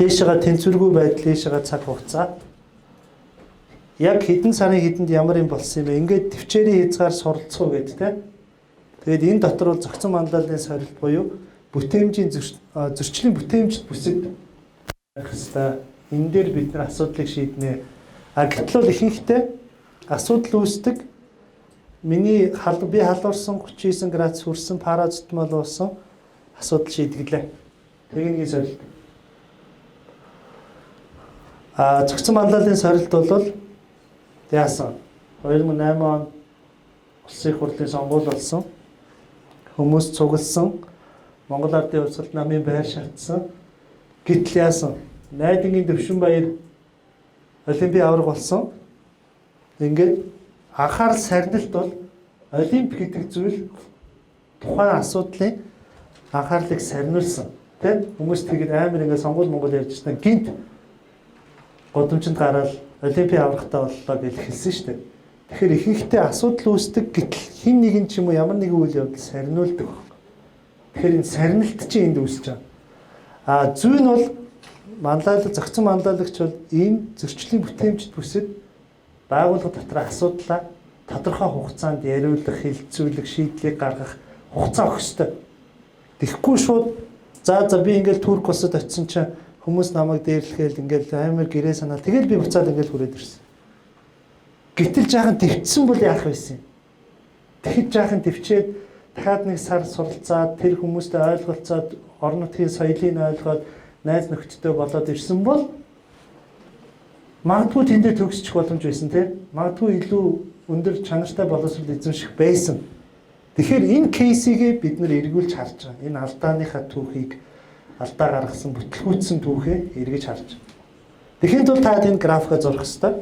Дээшээгээ тэнцвэргүй байдал, дээшээгээ цаг хугацаа. Яг хэдэн сарын хэдэнд ямар юм болсон юм бэ? Ингээд төвчээрийн хязгаар суралцах уу гэдэг те. Тэгээд энэ дотор бол зохицон манлайллын сорилт буюу бүтээмжийн зөрчлийн бүтээмжит бүсэд байх ёстой. Энэ дээр бид нар асуудлыг шийднэ. А гэтэл бол ихэнхдээ асуудал үүсдэг. Миний хал би халуурсан 39 градус хүрсэн, парацетамол уусан, асуудал шийдэглээ. Техникийн сорилт. А зохицон манлайллын сорилт бол яасан? 2008 онд улсын хурлын сонгуул болсон. Хүмүүс цугласан. Монгол Ардын Хувьсгалт намын байр шатсан. Гэтэл яасан? Найдангийн Төвшин баяр Олимпийн аварга болсон. Ингээд анхаарал сарнилт бол Олимп гэдэг зүйл тухайн асуудлын анхаарлыг сарниулсан. Тэ? Хүмүүс тэгээд амар ингээд сонгуул Монгол ярьж байсан. Гинт годомчинд гараад Олимпийн аваргатай боллоо гэж хэлсэн шүү дээ. Тэгэхээр ихэнхдээ асуудал үүсдэг, гэтэл хэн нэгэн ч юм уу ямар нэгэн үйл явдал сарниулдаг. Тэгэхээр энэ сарнилт чинь энд үүсэж байгаа. А зүй нь бол манлайлал, зохицон манлайлагч бол ийм зөрчлийн бүтээмжит бүсэд байгууллага дотор асуудлаа тодорхой хугацаанд яриулах, хэлэлцүүлэх, шийдлийг гаргах хугацаа өгөх ёстой. Тэгэхгүй шууд за за би ингээл Турк улсад очисон чинь хүмүүс намайг дээрлэхэл, ингээл амар гэрээ санаал, тэгэл би буцаад ингээл хүрээд ирсэн. Гэтэл жаахан төвчсөн бол яах вэ? Тэгэхэд жаахан төвчээд дахиад нэг сар суралцаад, тэр хүмүүстэй ойлголцоод, орон нутгийн соёлыг ойлгоод, найз нөхдөдтэй болоод ирсэн бол магадгүй тэндээ төгсчих боломж байсан, тийм, магадгүй илүү өндөр чанартай боловсрол эзэмших байсан. Тэгэхээр энэ case ийг бид нар эргүүлж харж байгаа. Энэ алдааныхаа түүхийг, алдаа гаргасан, бүтэлгүйтсэн түүхээ эргэж харж байгаа. Тэгэхийн тулд та энэ графикаа зурах хэрэгтэй.